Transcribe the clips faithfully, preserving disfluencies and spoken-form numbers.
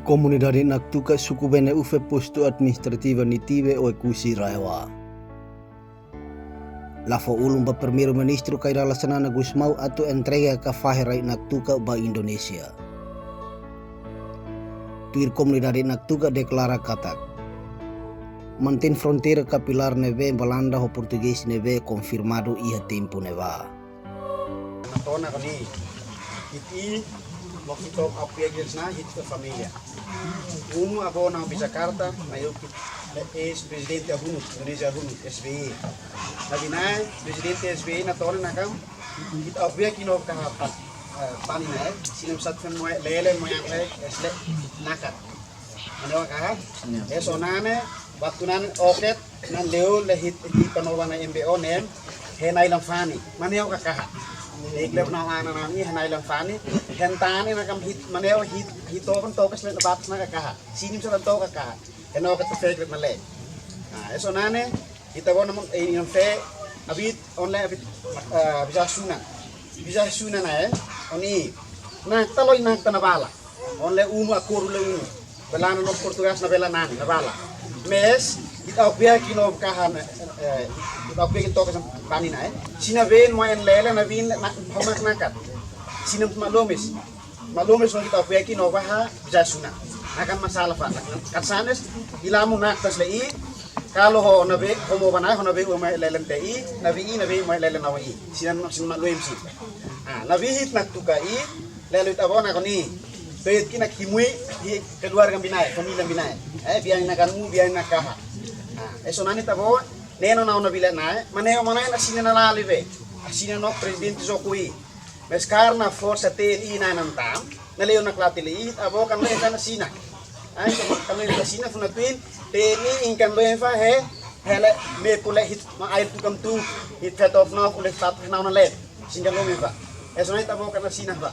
Komunidade Naktuka suku Bene ufe postu administrativa Nitibe oe kusi Raewa. Lafo ulum ba Primeiru-Ministru Kay Rala Xanana Gusmao atu entrega ka fahe rai Naktuka ba Indonesia. Tuir komunidade Naktuka deklara katak, mantin frontir kapilar nebe Belanda ho Portugis nebe konfirmadu iha tempu neba. Natona kani, iti, waktu tok api aja sna, hit ke familia. Unu abo nang di Jakarta, na yuk, eh, es presidente ahunut, Indonesia ahunut, S B Y. Nabi nai, presidente S B Y, natona nakam, hit api aja kino kahapat, eh, pani nai, sinem sat fen moe, lele moe, eh, esle, nakat. Mane wakaha? Esonane, waktu nan oket, nan leo le hit, hit panowana M B O nem, he nai lam fani. Mane wakaha? Iklep nau ana nami he nai lam fani. Hentani nakam hit, mane hit, hit token tokes le bat nakaha. Sinim sa toka kaha. Heno kata fake male. Nah, esonane, kita bona mun, eh, yang fe, abit, online abit, eh, bisa suna. Bisa suna nai, oni. Nah, taloi nah tanah bala. Onle unu akoru le unu. Belana no Portugas na bela nani, na bala. Mes, kita obiaki no kahan, eh, kita obiaki toka sam pani nai. Sina ben moen lele na bin na, homak nakat. Sina maklumis. Maklumis no kita obiaki no baha bisa suna. Nakan masalah, Pak. Kan sanes, ilamu naktas le i, kalau ho na be, homo bana, ho na be, uma lelen te i, na be i, na be, uma lelen nawa i. Sina, sina maklumis. Ah, na bihit Naktuka i, Lelu ita bona koni. Beit kina kimui hi keluarga binae, familja binae. Eh, biang na kanmu, biang na kaha. Nah, esonani tabo, neno nau na bila nae, maneo manae na sina na lali be. Sina no Presiden Jokowi. Mes karna forsa T N I na nantam, na leo na klati le i, abo kan le na sina. Ai, kan le na sina funa tuin, T N I ingkan le fa he, hele, me pule hit, ma ail tukam tu, hit fet of now, ule start now na le. Singgan lomi, Pak. Eh, sonai tabo karna sina, Pak.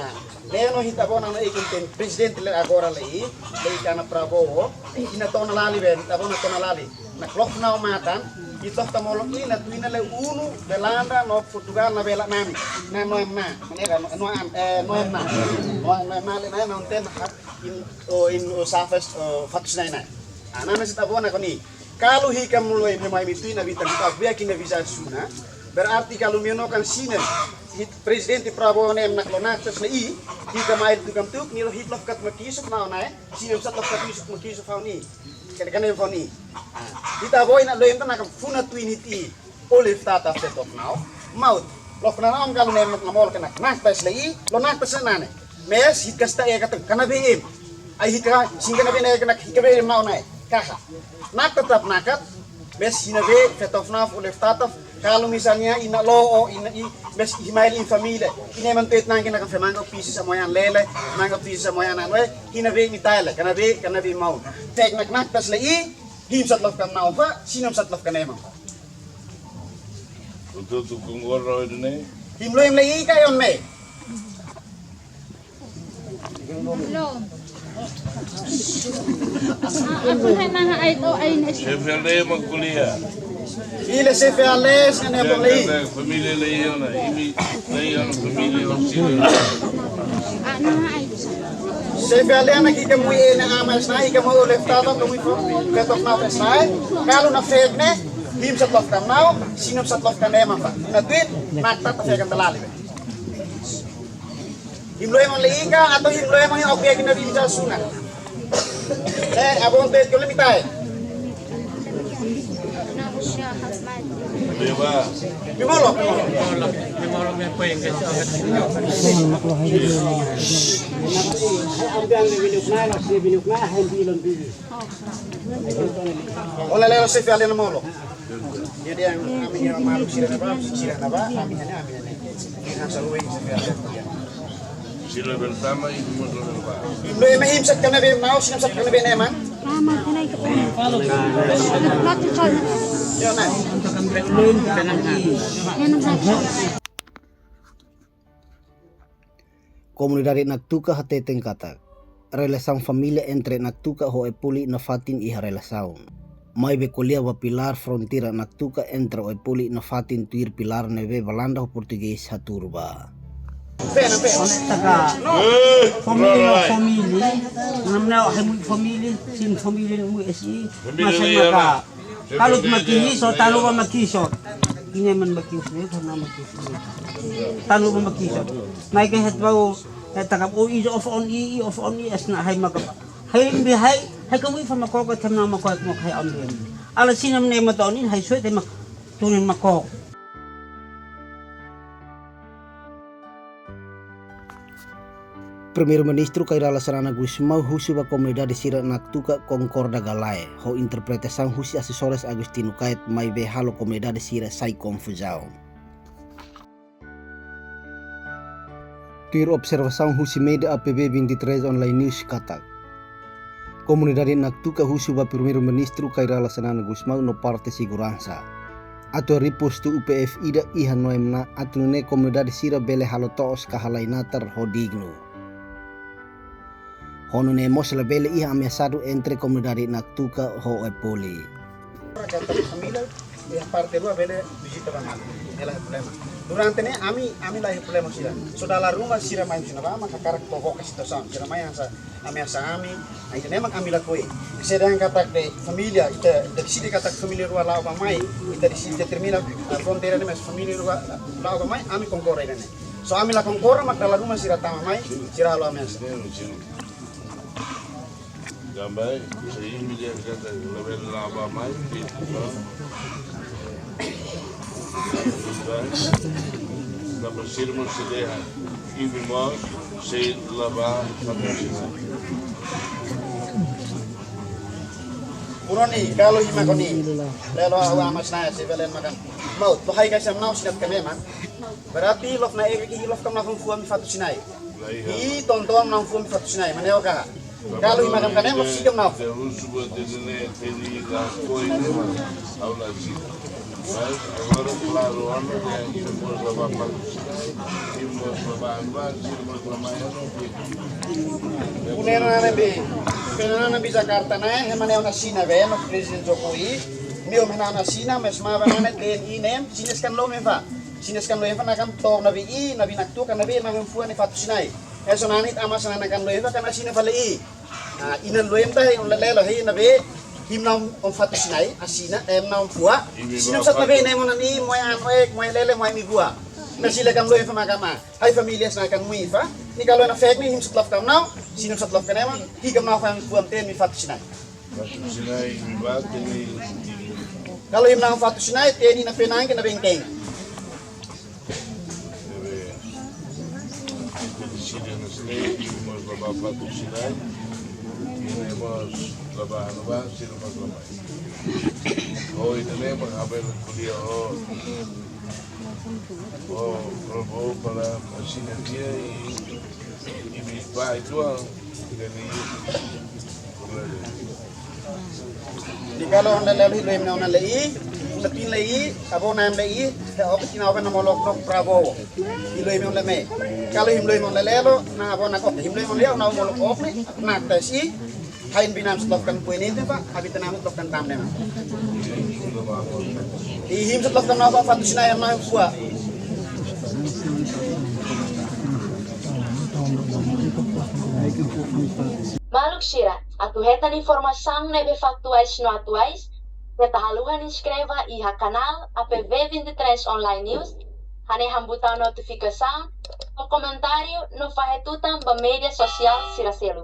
Ah, leno hita bo nana ikut ten president le agora le i, le ikana Prabowo, ina tona lali ben, tabo na tona lali. Na klok nau matan, itoh tamolok ina tuina le unu, Belanda, no Portugal, na bela nani. Na noem na, mane ka, no, noan, eh, noem na. Noan, noem na le na, nonten, in, o, in, o, safes, o, fatus nai na. Ah, nana sita bo na koni. Kalau hika mulai memai mitui na bintang kita biakin na bisa suna, berarti kalau mionokan sina, hit Presidente Prabowo nem nak lo naktas na i, hika mail tukam tuk, nilo hit lof kat makisuk mau nae, sina usat lof kat makisuk mau ni. Kene kene mau ni. Kita boi nak lo yang tenang funa tui nit i, oleh tata fetok nau, maut. Lof nanaon kalau nem nak ngamol kena naktas le i, lo naktas nane. Mes hit kasta e kata kana be em. Ai hit ka singkana be ne kena hit ka be em nau nai. Kaha. Nak tetap nakat. Mes hina be fetof naf ulef tataf. Kalau misalnya ina lo o ina i mes himail in famile. Ina man tuet nangkin akan femangga pisi samoyan lele, mangga pisi samoyan anwe, hina be mitaile, kana be, kana be mau. Tek nak naktas le i, him sat lof kam nau fa, sinem sat lof kam emang. Untuk tukung gora ini. Him lo em le i ka yon me. Belum. Ah, aku hai maha ai to ai nes. Sefe ale mengkuliah. Ile sefe ale sene boleh. Familia le i ona, imi le i ona familia. Ah, nah, ai. Sefe ale anak ika mui ene amas na ika mau oleh tata kami ko ketok na pes na. Kalau na fek ne, him sat lof kam nau, sinem sat lof kam emang, Pak. Na tuin, nak tata fek kam telali. Him lo emang le ika atau him lo emang yang oke kena bisa sunat. Eh, abang tuet kalau mitai. Bimolo. Ola lelo sefe ale molo. Jadi yang kami yang malu sira napa, sira napa, kami hanya, kami hanya. Ini asal weng sefe ale. Sila bersama ibu mertua. Indo eme imsak kana be mau, sinem sat kana be neman. Mama, kenai ke. Yo, nah. Komunidade Naktuka hateten katak, relasaun familia entre Naktuka ho Epuli nafatin iha relasaun. Mai be kuliah ba pilar frontira Naktuka entre Epuli nafatin tuir pilar nebe Belanda ho Portugis ha Turba. Onek taka famili no famili, namna hai mui famili, sin famili mui S I, masai maka. Kalut maki so, tanu ba maki so. Ine man maki so, karna maki so. Tanu ba maki so. Mai ke het bau, het taka o i of on i, i of on i, esna hai maka. Hai mbi hai, hai ka mui fa mako ka temna mako mok hai on i. Ala sinam ne mata on i, hai sue te mak tunin mako. Primeiro-Ministru Kay Rala Xanana Gusmão husu ba komunidade sira Naktuka Concorda Galae, ho interpretasaun husi Asesores Agustinho Kayet mai be halo komunidade sira sai konfuzaun. Tuir observasaun husi media A P B vinte e três Online News katak, komunidade Naktuka husu ba Primeiro-Ministru Kay Rala Xanana Gusmão no parte seguransa. Atu ripus tu U P F ida iha Noemna atu nene komunidade sira bele halo toos kahalai natar ho dignu. Ho nene mos la bele iha ameasadu entre komunidade Naktuka ho Oepoli. Iha parte rua bele vizita ba kami. Ela problema. Durante ne ami, ami la iha problema sira. Sodala ruma sira mai sina ba, maka karak provokasi tosaun. Sira mai ansa, ami asa ami. Ai ne mak ami lakoi. Sedang katak de familia, ita dari sini katak familia rua lau ba mai, ita di sini terminal, eh, frontera ne mas familia rua lau ba mai, ami kongkora ne. So ami la kongkora mak dala ruma sira tama mai, sira lau ami asa. Jambai, seimi dia kata level laba mai, di tukang. Laba sirmo sedeha. Imi mo, sei laba satu sina. Puroni, kalau ima koni. Lelo awa mas naya, si belen makan. Mau, tuhai kaisa mau sinat kami man. Berarti lof na ege ki lof kam na fua mi fatu sinai. I tonton nang fua mi fatu sinai, mane oka. Kalu ima kam kanem, si kam nau. Unena nabi, penana nabi Jakarta nai, hemane ona sina be, mak Presiden Jokowi, miom hena ona sina, mes ma be mane T N I nem, sinis kan lo memfa. Sinis kan lo memfa nakam tor nabi i, nabi Naktuka nabi, nang fua ni fatu sinai. Eso nanit ama senana kan lo memfa kan asina fale i. Ah, inan luem ta hei on lelelo hei nabe himna om fatu sinai, asina, eh, emna om fua. Sinam sat nabe ne monan i, moe an oek, moe lele, moe mi bua. Na sila kam luem fa makam a. Hai familia sina kan mui fa. Ni kalau na fek ni him setlaf kam nau, sinam setlaf kan emang, hi kam nau fan buam te mi fatu sinai. Fatu sinai, mi bat ini. Kalau himna om fatu sinai, te ni na penang ke na bengkeng. Ebe, ebe sida neste, imo baba fatu sinai, ine mos baba anu ba, sida mos baba. Oh, ine mos abel kuliah, oh. Oh, Prabu, para sina dia, i, i, ba, itu, ah, jadi, Di kalau on lele hilo ime on lei, letin lei, abo naem lei, he ok tina oven namo lok nok Prabowo. Hilo ime on leme. Kalau him lo ime on lelelo, na abo nak ok, him lo ime on leo, na molok ok ne, nak tesi, hain binam setlofkan pue ninte, Pak, abi tenam setlofkan tam nema. Di him setlofkan na Pak, fatu sinai em naem fua. Maluk sira, atu hetan informasaun nebe faktuais no atuais, keta haluha inskreba iha kanal A P V vinte e três Online News, hanehan butaun notifikasaun, komentáriu no fahe tutan ba media sosial sira seluk.